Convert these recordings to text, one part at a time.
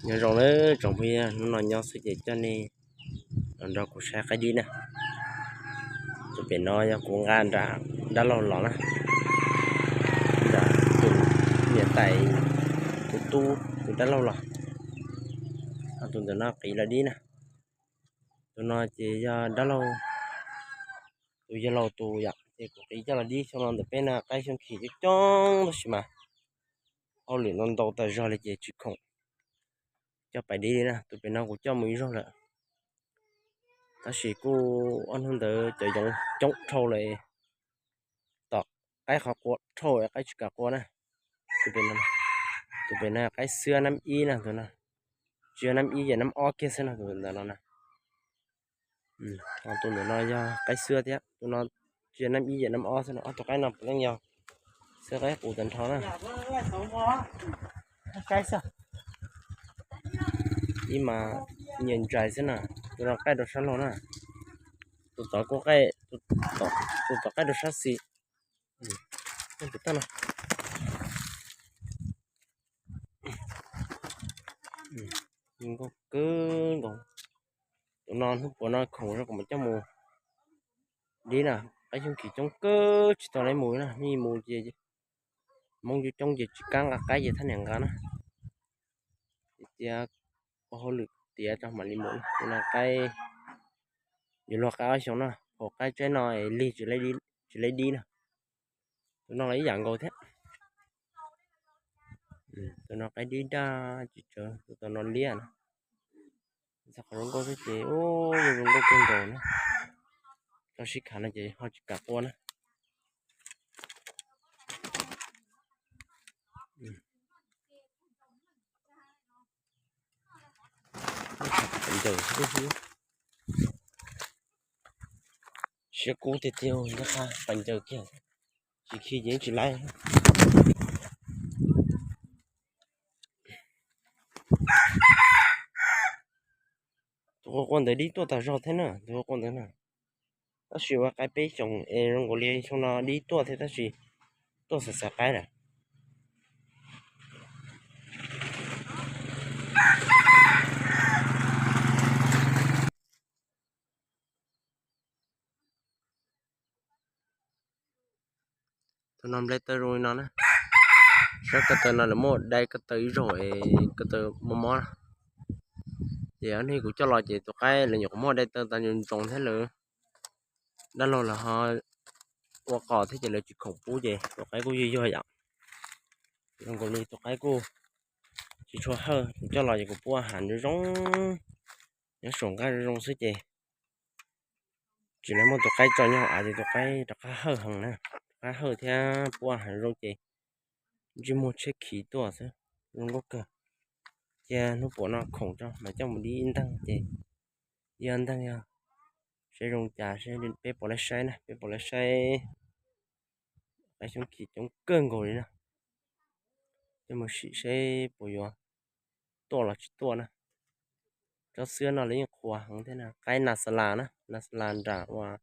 Nyob zoo na tsoom phooj ywg, hnub no nyob xwb ces coj nej los nrog kuv saib qaib dib na. Tus pem no yog kuv nqa nram dab laug los na, nram tus niam tais tus tub tus dab laug los. Tus ntawm no qiv los dib na. Tus no ces yog dab laug, tus yawg laus tus yom, ces kuv qiv coj los dib. Xyoo no ntawm peb no qaib xyoob khis coob coob tab sis mas hauj lwm ntau ntau tas zog li ces tsis khoom coj pais dib li na. Tus pem no kuv coj mus ib zaug lawm, tab sis kuj ob hnub ntawd cov yoov coob dhau lawm, tom qaib qhov qua dhau, qaib tsis kam qua na. Tus pem no qaib xwab nab ib na, tus no tsis yog nab ib ces nab ob kiag xwb no, tus ntawm no na. Tus ntawm no yog qaib xwab thiab, tus no tsis yog nab ib ces nab ob xwb no. Ob tug qaib no puav leej yog xwab qaib qus tag nrho na. Ib mas nyias ntsais xwb na. Tus no qaij rau sab laug na, tus tod kuj qaij, tus tod qaij rau sab xis. Nkauj kawg nkaus. Tus no hnub puav no khoom zoo kuv mam coj mus dib na. Qaib xyoob khis coob kawg tsis tau leej mus na, nej mus ces Hmoob coob coob ces tsis kam nqa qaib ces thaj niam nqa na. Tias ua hauj lwm tiav tso mam li mus na. Tus no qaib, yuav luag qaib ob xyoos no, hauv qaib tsaib no lig tsis leej dib na. Tus no los ib yam nkaus thiab. Tus no qaib dib daj tsis tsawg, tus no liab na. Txog qhov zoo nkauj xwb ces ua zoo nkauj kawg nkaus na. Tso sib khav no ces ho tsis kam qua na. Siab kub tiag tiag, nyob qab pas ncaws kiag, tsis khi ces tsis laib. Tus qua qua ntawd dib tuaj tas zog thiab na, tus qua qua ntawd na. Tab sis ua qaib peb xyoos es zoo nkaus li xyoo no dib tuaj thiab tab sis tuaj xav xav qaib lawm. Tus no nplej taw zoo li no na. Sab ko taw no lawv muaj dai ko taw ib zaug es ko taw mob mob na. Ces ob hnub kuv coj los ces tus qaib lawv nyuam qhuav muaj dai taw tas ntsoov ntsoov thiab lawv dab laug lawv ho ua qos thiab ces lawv tsis khoom pub ces tus qaib kuj yuag yuag yom. Zoo nkaus li tus qaib kuj tsis tshua hawj, kuv coj los ces kuv pub a has zoo zoo, nyob saum nqaj zoo zoo xwb ces tsis lawv muaj tus qaib tso nyob hauv av ces tus qaib rov qab hawj heev na, rov qab hawj thiab pub a has zoo ces ntsej muag tshiab khiv tuaj xwb, zoo nkauj kawg. Cia hnub puav no khoom tso mas coj mus dib ib nteeg ces yog nteeg yog seb zoo cas seb peb puas laib saib na, peb puas laib saib. Qaib xyoob khis coob kawg nkaus li na. Coj mus sim seb puas yuav tuaj los tsis tuaj na. Tsob xwab no lawv yeej qhuas heev thiab na, qaib nas xas las na, nas xas las nram uas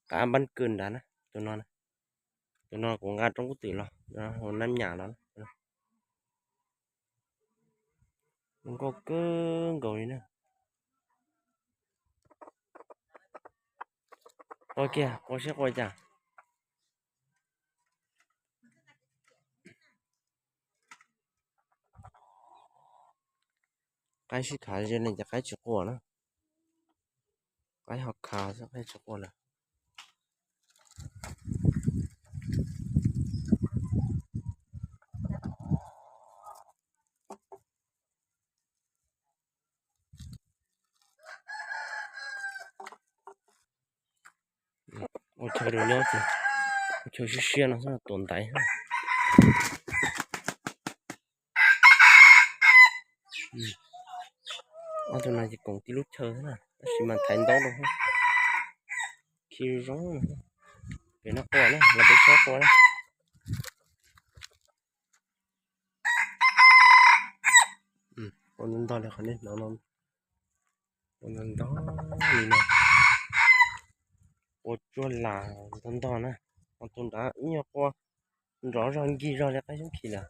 qab npab kws nrad na, tus no, tus no kuv nqa roob kub twm los, hauv nab nyam los. Zoo nkauj kawg nkaus li na. Qua kiag, qua siab qua cas. Qaib sib khav ze ne ces qaib tsis qua na. Qaib ho khav xwb, qaib tsis qua lawm. Ua chaw rau nyob ces ua chaw siab siab no xwb, tuam ntaiv. Ob tug no ces koom tib lub chaw xwb na, tab sis mas thaiv ntaub rau, khi zoo. Pem no qua na, los peb saib qua na. Qua ntog ntog li qhov nej hnov no, qua ntog ntog li no. Qua tsuag las ntog ntog na. Ob tug nrad ib nyuag qua nrov zog nkig zog li qaib xyoob khis lawm.